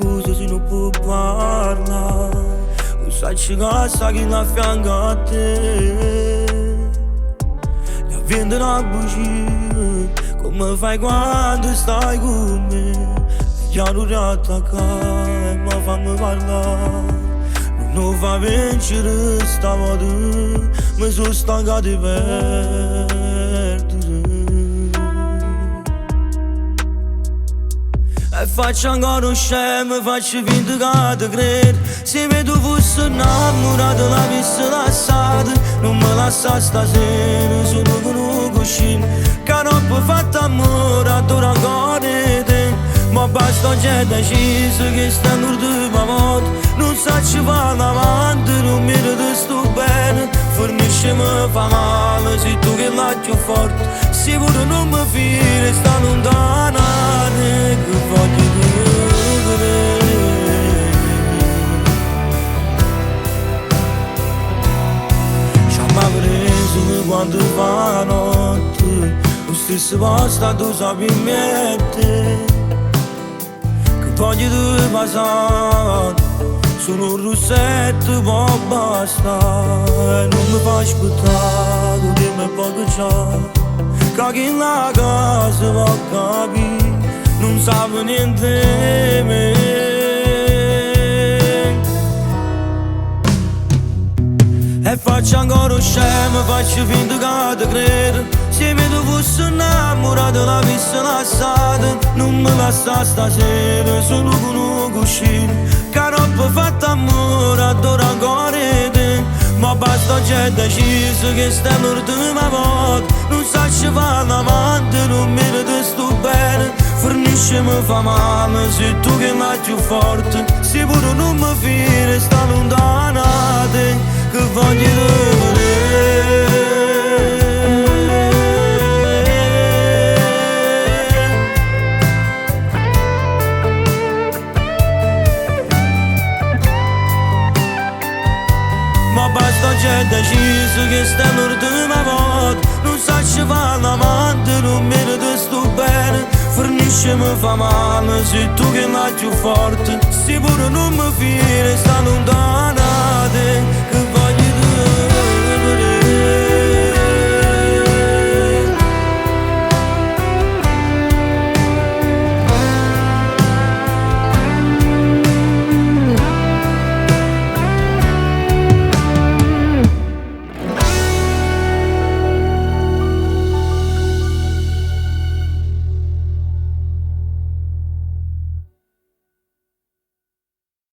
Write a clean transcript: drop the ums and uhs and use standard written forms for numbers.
scusa se non può parlare. 'O saccio che sta chi a fianco a te. E inventa 'na bugia, come fai quando stai con me. Già non attaccare e ma fammi parlare. Nun fa vincere stavolta, mi sono stancato di perdere. E faccio ancora un scemo, faccio finta che ti credo. Se mi tu fossi innamorato l'avessi lasciato. Non mi lascia stasera solo con un cuscino. Che non ho fatto amore, adoro ancora te. Ma basta già deciso che sta l'ultima volta. Non so va avanti, non mi sto bene. Fornisce mi fa male, se tu che la più forte. Se pure non mi fidi, sta lontana, che voglio vedere. Ci preso quando fa notte, lo stesso posto tu sai mettere. Che voglio di passare, solo un rossetto può bastare. Non mi fa aspettare, dimmi poco già. Che chi la casa può capire, non sa niente di me. E faccio ancora scemo, faccio finta che ti credo. Se mi tu fossi innamorato l'avessi lasciato. Non mi lascia stasera solo con un cuscino. Che roba fatta amore, adoro ancora te. Ma basta già deciso che sta l'ultima volta. Non so va avanti, non mi sto bene. Fornisce mi fa male, se tu che la più forte. Se pure non mi fidi, sta lontana te, che voglio vedere. Ma basta già deciso che sta l'ultima volta. Non so va avanti, non mi sto bene. Fornisce mi fa male, se tu che la più forte. Se pure non mi fidi, sta lontana te,